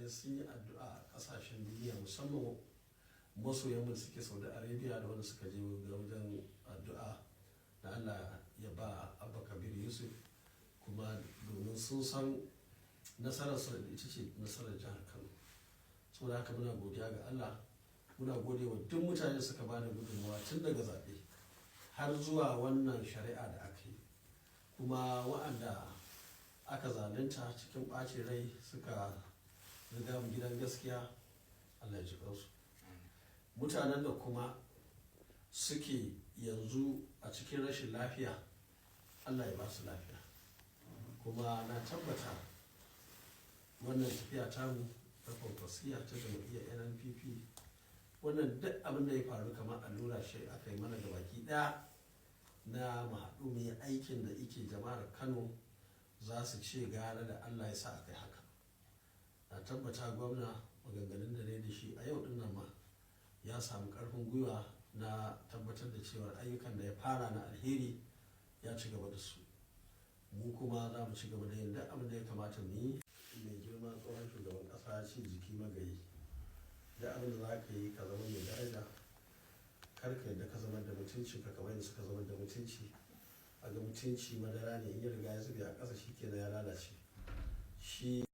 Mutane sun yi addu'a a kasashen duniya, musamman masoyan mu da suke Saudi Arabia da wanda suka je ga wajen addu'a da Allah ya ba Abba Kabir Yusuf, kuma domin sun san nasararsa ita ce nasarar jihar Kano. Saboda haka muna godiya ga Allah, muna gode wa duk mutane da suka bada gudunmawa tun daga zaɓe har zuwa wannan shari'a da aka yi, kuma wa'anda aka zalunta cikin ɓacin rai suka riga mu gidan gaskiya, Allah ya ji kansu. Mutanen da kuma suke yanzu a cikin rashin lafiya, Allah ya ba su lafiya. Kuma na tabbata wannan tafiya tamu ta Kwankwasiya, ta jam'iyyar NNPP, wannan duk abin da ya faru kamar allura shi aka yi mana gabaki daya na mu haɗu mu yi aikin da ike jama'ar Kano za su ce gara da Allah ya sa aka yi haka. Na tabbata gwamna, maganganun da ne da shi a yau dinnan ma, ya samu karfin gwiwa na tabbatar da cewar ayyukan da ya fara na alheri ya ci gaba da su. Mu kuma za mu ci gaba da yin duk abin da ya kamata mu yi. Mai girma tsohon shugaban kasa ya ce jiki magayi. Duk abin da za ka yi, ka zama mai daraja. Kar ka yadda ka zama da mutunci ka kamar yadda suka zama da mutunci. A ga mutunci madara ne, in ya riga ya zube a ƙasa, shi kenan, ya lalace shi.